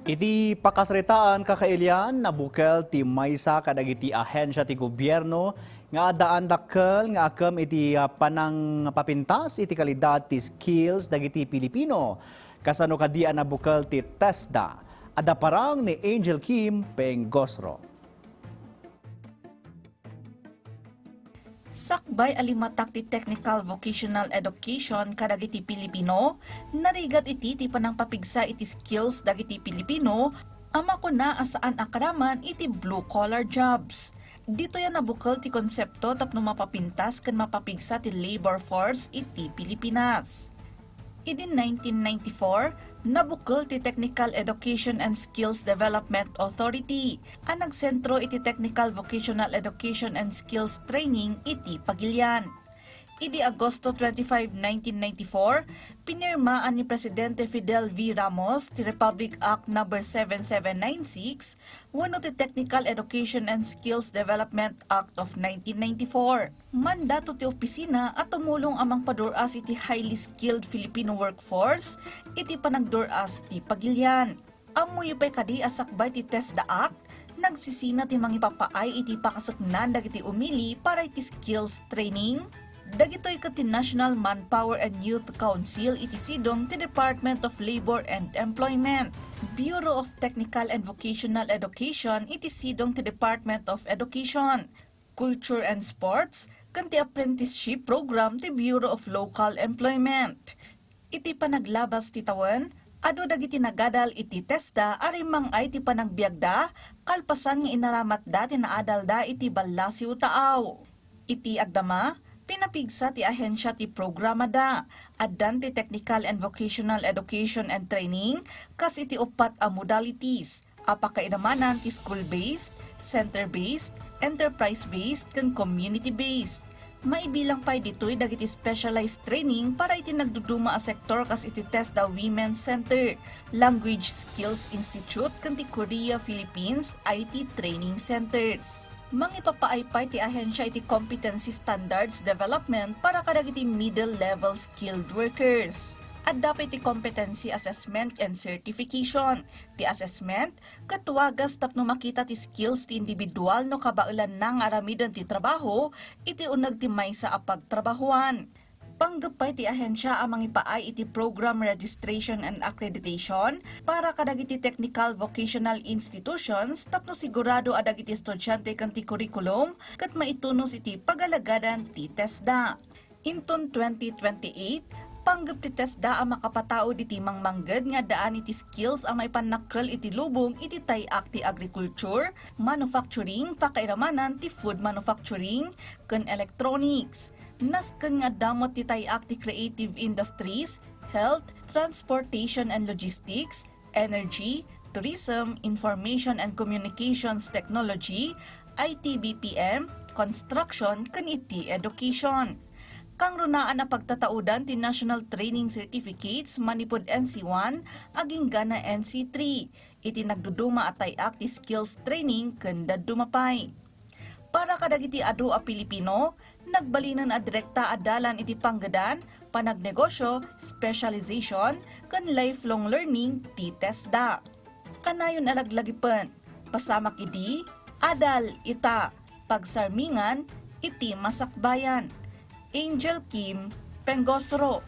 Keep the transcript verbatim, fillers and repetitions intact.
Iti pakasaritaan, kakailian, nabukel ti maysa kadagiti ahensia ti gobierno nga addaan dakkel nga akem iti, ah, panangpapintas iti kalidad ti skills dagiti Pilipino. Kasano kadi a nabukel ti TESDA? Adda parang ni Angel Kim Pengosro. Sakbay a limatak ti technical vocational education kadagiti Pilipino, narigat iti ti panangpapigsa iti skills dagiti Pilipino a makuna a saan a karaman iti blue-collar jobs. Ditoy a nabukel ti konsepto tapno mapapintas ken mapapigsa ti labor force iti Pilipinas. Idi nineteen ninety-four, nabukel ti Technical Education and Skills Development Authority a nagsentro iti technical vocational education and skills training iti Pagilian. Idi Agosto twenty-five, nineteen ninety-four, pinirmaan ni Presidente Fidel V. Ramos ti Republic Act Number seven seven nine six wenno ti Technical Education and Skills Development Act of nineteen ninety-four. Mandato ti opisina a tumulong a mangpadur-as iti highly skilled Filipino workforce iti panagdur-as ti Pagilian. Ammoyo pay kadi a sakbay ti TESDA Act, nagsisina ti mangipapaay iti pakasuknan dagiti umili para iti skills training. Dagitoy ket ti National Manpower and Youth Council iti sidong ti Department of Labor and Employment, Bureau of Technical and Vocational Education iti sidong ti Department of Education, Culture and Sports, ken ti apprenticeship program ti Bureau of Local Employment. Iti panaglabas ti tawen, adu dagiti nagadal iti TESDA a rimmang-ay ti panagbiagda, kalpasan nga inaramatda ti naadalda iti ballasiw taaw. Iti agdama, pinapigsa ti ahensia ti programada. Addan ti technical and vocational education and training kas iti uppat a modalities a pakairamanan ti school-based, center-based, enterprise-based, ken community-based. Maibilang pay ditoy dagiti specialized training para iti nagduduma a sektor kas iti TESDA Women's Center, Language Skills Institute, ken ti Korea Philippines I T Training Centers. Mangipapaay pay ti ahensia iti competency standards development para kadagiti middle-level skilled workers. Adda pay ti competency assessment and certification. Ti assessment, ket wagas tapno makita ti skills ti individual no kabaelanna nga aramiden ti trabaho iti uneg ti maysa a pagtrabahoan. Panggep pay ti ahensia a mangipaay iti program registration and accreditation para kadagiti technical vocational institutions tapno sigurado a dagiti estudiante ken ti curriculum ket maitunos iti pagalagadan ti TESDA. Inton twenty twenty-eight, panggep ti TESDA a makapataud iti mangmangged nga addaan iti skills a maipannakkel iti lubong iti tay-ak ti agriculture, manufacturing, pakairamanan ti food manufacturing, ken electronics. Nasken nga adda met ti tay-ak ti creative industries, health, transportation and logistics, energy, tourism, information and communications technology, I T B P M, construction, ken iti education. Kangrunaan a pagtataudan ti National Training Certificates manipud N C one agingga na N C three, iti nagduduma a tay-ak ti skills training ken dadduma pay. Para kadagiti adu a Pilipino, nagbalinen a direkta a dalan iti panggedan, panagnegosyo, specialization, ken lifelong learning ti TESDA. Kanayon a laglagipen, pasamak idi, adal ita, pagsarmingan iti masakbayan. Angel Kim Pengosro,